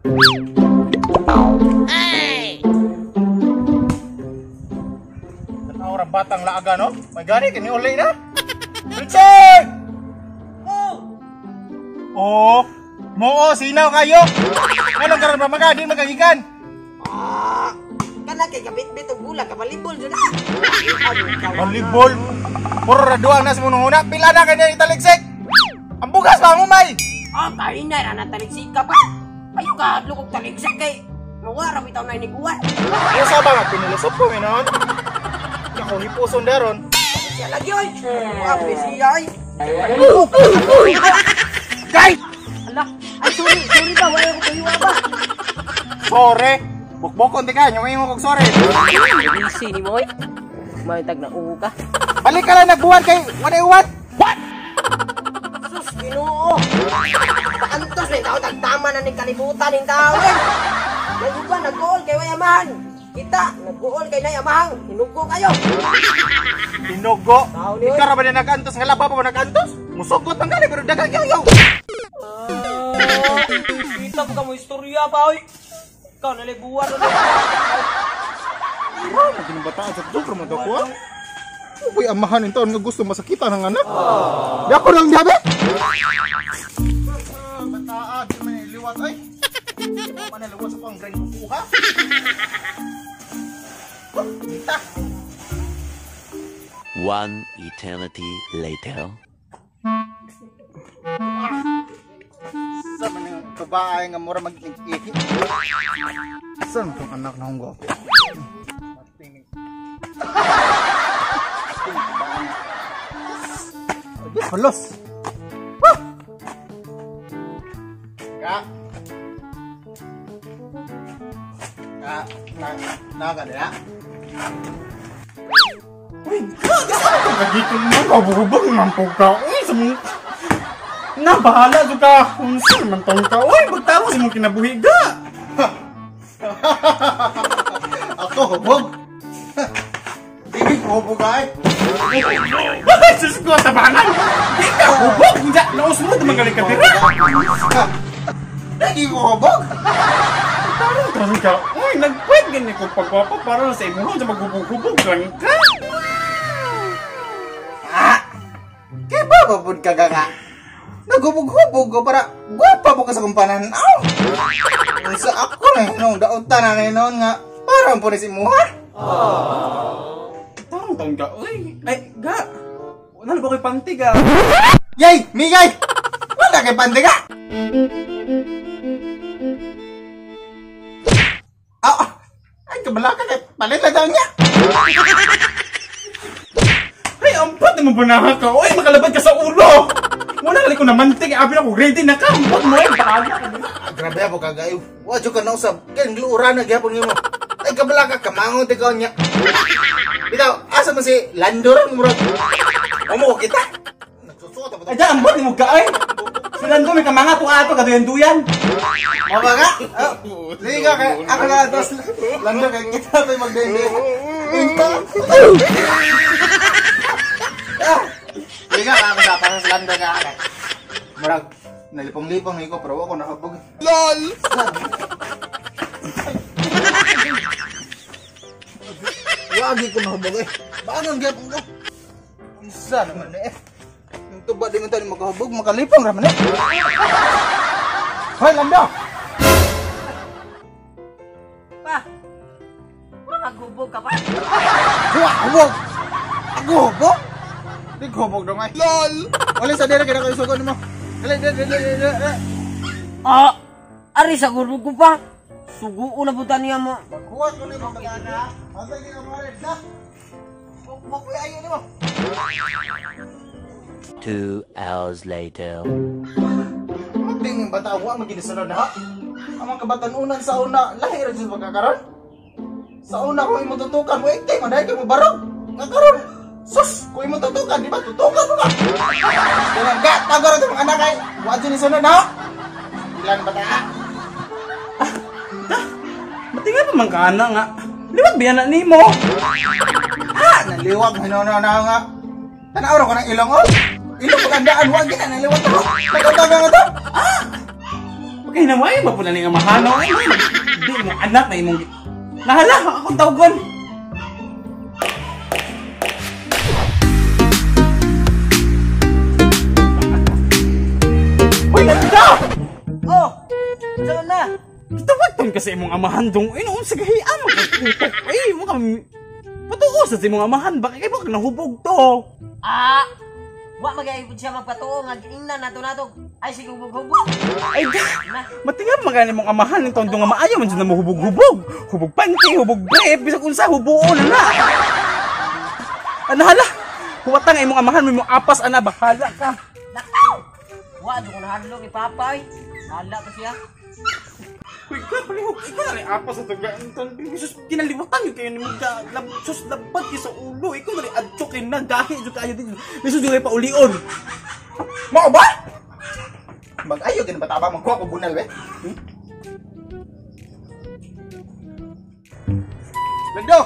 Hey! Tanaw ra batang laaga no? May gani kini uli na. Richard! Oh! Oh, mo sinaw kayo. Anong karon ba maga di magagikan? Ah, kana kay gabit-bit og gula kabalibol jud ah. Balibol. Puro ra duang nas mo nunguna. Pila na kay italiksik. Ang bugas ba mo may? Ah, kahinay ra na taliksik ka pa. Ayo ka hadlok og taliksik kay mawara bitaw na iniguan. Usa ba nga pinilusop ko minon? Ako hipuson daron. Siya lagi oy. Ah, siya oy. Gay! Ala, ay sorry, sorry ba wala ko tuyo ba. Sorry. Bukbokon di ka, nyumay mo kog sorry. Busy ni mo oy. May tag na uho ka. Balik ka lang nagbuhat kay walay uwat. What? Sus, Ginoo. Paantos na tao tagtama na ning kalibutan ning tao eh. Naguban nagguol kay way amahan. Kita nagguol kay nay amahang. Hinugo kayo. Hinugo. Ikaw ra ba na nag-antos nga laba pa ba nag-antos? Musugot ang gali pero daghang yaw. Kita mo ka mo istorya ba oy. Ikaw naliguan na. Ira, naging bataan sa dugro mo to ko. Uy, amahan ning taon nga gusto masakitan ang anak. Di ako lang diabe. Bataa, di man iliwat ay. Di man liwat sa pang grain kuha. Kita. One eternity later. Sa man ang babae nga mura mag-ihi. Saan tong anak na hunggo? Halos. Ka. Ka, na na ka diya. Uy, ka mo kabubog man po ka. Uy, sa mong na bahala jud ka. Unsa man tong ka. Uy, magtawo sa mong kinabuhi ga. Ako hubog. Dili ko hubog ay. Ay, sus ko tabangan. Di ka hubog. Unsa naos mo man gali ka dira. Dili ko hubog. Tarong tarong ka. Uy, nagpwed gani ko pagwapa para sa imong sa maghubog-hubog lang ka. Ah. Kay ba pud ka ga? Naghubog-hubog ko para gwapa po ka sa kumpanan. Aw. Unsa ako na hinong dautan na hinon nga parang po ni si imuha. Tarong taon ka, uy. Ay, ga. Wala ba ko'y panty ga? Yay! Migay! Wala kay panty ga! Ah! Ay, kabalaka kay palit lang daw niya! Ay, ampot na mabunaha ka! Uy, makalabad ka sa ulo! Wala kali ko namantig, abi na ko, ready na ka! Ampot mo, ay, bahala ka! Grabe ako kagayo. Wa jud ka nausab. Kay gluura na gyapon nimo. Ay, kabalaka, kamangon ti kaon niya. Bitaw, asa man si Lando ron murag. Omo ko kita. Nagsusuot ako. Ay, ambot nimo ka ay. Si Lando may kamanga to ato kaduyan-duyan. Mo ba ka? Sige ka kay ako na atos Lando kay kita may magdende. Inta. Sige ka ako sa para sa Lando ka. Murag nalipong-lipong ko pero ako nakabog. LOL. Wagi ko mahubog eh. Bangon gyapon ko. Unsa naman eh. Yung tuba di man tayo makahubog, makalipong ra man eh. Hoy Lando. Pa. Pura maghubog ka pa. Wa hubog. Ako hubog. Di ko hubog dong ay. LOL. Wala sa dere kay sugod nimo. Dali dali dali. Ah, ari sa gurog ko pa. Suguo na buta niya mo. Maghuwat ko nimo pagana. Antay ka mo red na. Bukbuk ayo nimo. 2 hours later. Magding yung bata wa maginisunod na ha. Ang mga kabatanunan sa una lahi ra jud pagkakaron. Sa una kung imo tutukan mo ikti man dai kay mo barog. Nga karon sus kung imo tutukan di ba tutukan mo ka. Kaya ga tagaro tong anak ay wa jud ni sunod na ha. Ilan bata? Matinga pa man ka na nga. Liwag biya na nimo. Ah, naliwag hinuno na nga. Tanaw ra ko ng ilong oh. Ilong pagandaan wa gid na naliwat ako. Nagkataga nga to. Ah. Pagkahinamay ba po na ning amahan? No? Ay, di mo anak na imong... Nahala, akong tawgon. Uy, nanda! Oh! Saan na? Tawag kasi imong amahan dong. Ay, noon sa gahian, magkakutok. Ay, mo kami... Patuo sa imong amahan, bakit kayo baka nahubog to? Ah! Wa magayod siya magpatuo nga giingnan nato nato. Ay sige hubog-hubog. Ay, da! Matingab magani mong amahan ng tondo nga maayo man dyan na mahubog-hubog. Hubog panty, hubog brief, bisag unsa, hubuon na na. Anahala! Huwatang imong amahan, may mong apas, ana, bahala ka. Nakaw! Wa jud ko nahadlok ni Papa oy. Hala pa siya. Uy, ka, palihog, ikaw na rin apas sa taga. Sus, kinaliwatan yun kayo ni mga sus, labad kayo sa ulo. Ikaw na rin adto kayo na, gahi, dyan kayo din. Sus, dyan kayo paulion. Mao ba? Mag-ayo gin bata ba magkuha ko bunal be? Lando.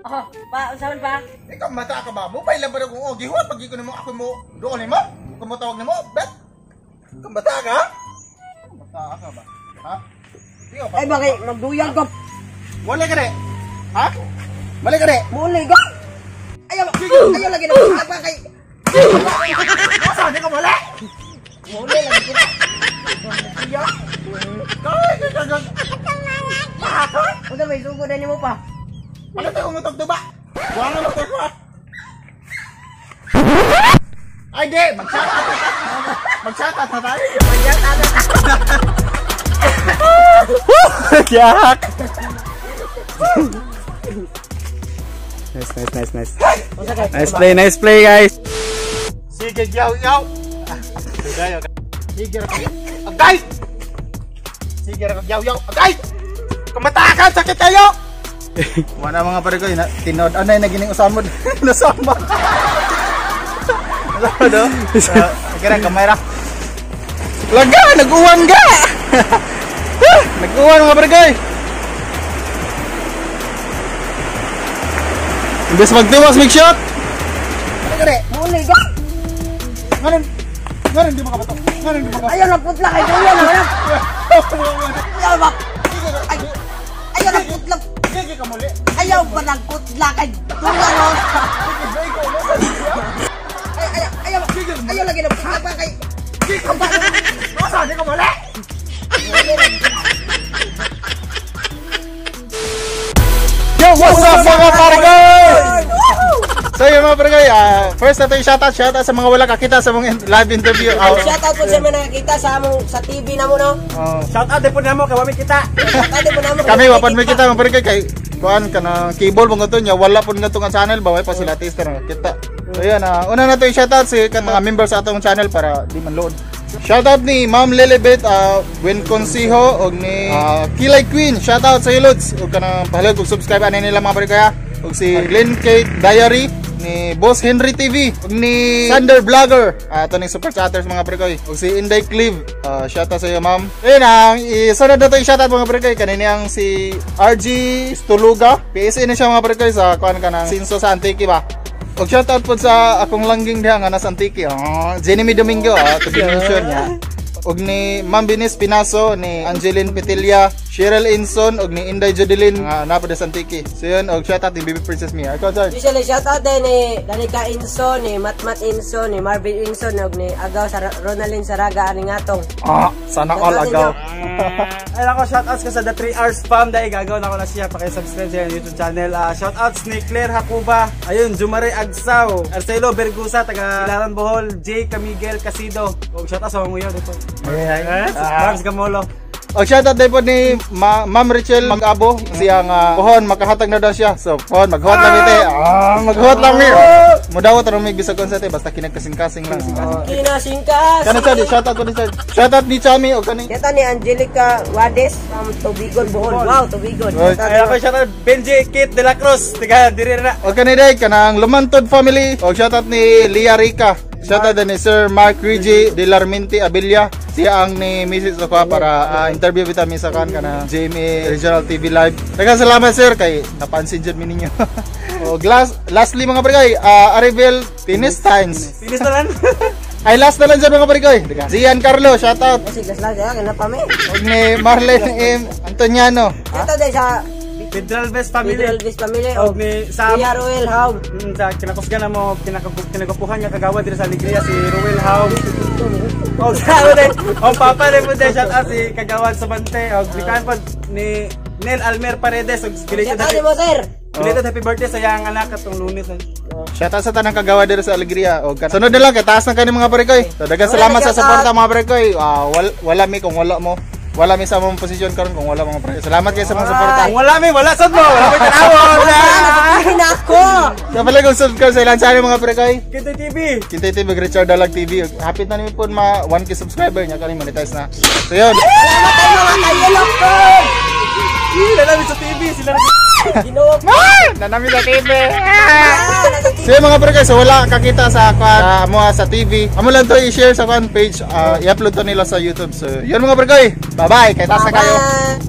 Oh, pa unsa man pa? Ikaw mata ka ba? Mobile lang ba kung oh gihuwat pag ko nimo ako mo doon nimo? Kung mo tawag nimo, bet. Ikaw bata ka? Bata ka ba? Ha? Ikaw Ay bakit magduyag ka? Wala ka re. Ha? Wala ka re. Muli ka. Ayaw, ayaw lagi na pa kay. Asa di ka wala? Muli lagi kita. Kay kay kay. Unsa may sugo na nimo pa? Wala tayo umutog duba. Wala na tayo. Ay di, mag-shout out. Mag-shout out na tayo. Mag-shout out na. Yak! Nice, nice, nice, nice. Nice play, guys. Sige, yaw, yaw. Sige, agay! Sige, yaw, yaw, agay! Kumatakan, sakit kayo! Wala mga pare ko, tinod. Ano yung nagining usamod? Nasama. Nasama, no? Okay na, kamay ra. Laga, nag-uwan ga! Nag-uwan mga pare ko. Imbes magtiwas, make shot! Ano ka rin? Muli ka! Ngayon, ngayon di makabato. Ngayon di makabato. Ayaw na putla kay Kuya na wala. Ayaw ba? Ay, ayaw na putla. Sige ka muli. Ayaw ba ng putla kay Kuya no? Ay, ayaw, ayaw, ayaw lagi na putla pa kay. Masa di ka muli? Yo, what's up mga pargoy? So yun mga pargoy, first natin yung shoutout sa mga wala kakita sa mga live interview. Shoutout po sa mga nakakita sa among sa TV na mo no. Shoutout din po namo kay wami kita. Shoutout din po namo. Kami wapan may kita mga pargoy kay kuan ka na cable mo ngadto niya wala pud ngadto nga channel ba way pa sila tester nga kita. So yun, una na to yung shoutout si mga members sa atong channel para di man load. Shoutout ni Ma'am Lilibet Gwen Consijo og ni Kilay Queen. Shoutout sa Lods og kanang pahalag og subscribe ani nila mga pargoy. Og si Glenn Kate Diary, ni Boss Henry TV, og ni Sander Vlogger, ato ning super chatters mga prekoy, og si Inday Cleve, shoutout sa iyo ma'am. Ayun ang isunod na to yung shoutout mga prekoy, kanini ang si RG Stuluga, PSA na siya mga prekoy sa kuan ka ng Sinso sa Antique ba. Og shoutout po sa akong langging diha nga nasa Antique, Jenny Domingo, to be mention niya. Og ni Ma'am Binis Pinaso, ni Angeline Petilla, Cheryl Inson, og ni Inday Jodelyn nga napa sa Antique. So yun, og shoutout ni Baby Princess Mia. Ikaw, Sarge. Usually shoutout din ni Danica Inson, ni Matmat Inson, ni Marvin Inson, og ni Agaw sa Ronaldin Saraga ani ngatong. Ah, sana all agaw. Ay ako, shoutouts ko sa The 3 Hours Spam dahil gagaw na ko na siya. Paki-subscribe sa YouTube channel. Shoutouts ni Claire Hakuba, ayun, Jumare Agsaw, Arcelo Bergusa, taga Ilaran Bohol, J. Camiguel Casido. Og shoutouts sa mga dito. Yes, Marks Gamolo. Og shoutout din po ni Ma'am Rachel Mag-abo, siya nga pohon makahatag na daw siya. So pohon maghuwat lang ite. Maghuwat lang mi. Mudawat ra mig bisag unsa te basta kinagkasing-kasing lang. Kinasingkas. Kana sad shoutout ko ni sad. Shoutout ni Chami og kani. Shoutout ni Angelica Wades from Tubigon Bohol. Wow, Tubigon. Ay ako shoutout Benji Kit de la Cruz, taga diri na. Og kani day kanang Lumantod family. Og shoutout ni Lia Rica. Shoutout din ni Sir Mark Rigi de Larminti Abilla. Siya ang ni Mrs. Okwa para interview vitamin sa kan kana JMA Regional TV Live. Daghang salamat sir kay napansin jud mi ninyo. Og lastly mga pregay, Arivel Tennis Times. Finish na lang. Ay, last na lang dyan, mga parikoy. Zian Carlo, shout out. Kasi gas lang siya, kaya pa mi. Og ni Marlene M. Antoniano. Shout out din sa Pedral Best Family. Pedro Alves family Og og ni sa Kuya Ruel Haug. Sa kinakusgan na mo kinagupuhan nga kagawa diri sa Alegria si Ruel Haug. Og sa din, og papa rin po din, shout out si Kagawad sa Bante og ni kan po ni Nel Almer Paredes og belated Shout out happy, mo, sir. belated happy birthday sa iyang anak katong Lunes. Shout out sa tanang kagawa diri sa Alegria. Og sunod na lang kay taas na kani, mga parikoy. So daghang salamat sa suporta, mga parikoy. Ah, wala mi kung wala mo. Wala mi sa among posisyon karon kung wala, mga parikoy. Salamat kayo sa mga suporta. Kung wala mi, wala sad mo, wala mi tanawon. Wala na ako. Sa pala kung subscribe sa ilang channel, mga parikoy. Kita TV. Kita TV, Richard Dalag TV. Hapit na nimi po ma 1K subscriber nya kani monetize na. So yun. Salamat tayo mga kayelo ko. Ih, lalami sa TV sila. Ginoo. Nanami sa TV. Ah, nasa So yun, mga pre, so wala kakita sa kwan, amo sa TV. Amo lang to i-share sa kwan page, i-upload to nila sa YouTube. So yun, mga pre, bye-bye. Kay taas na kayo. Bye.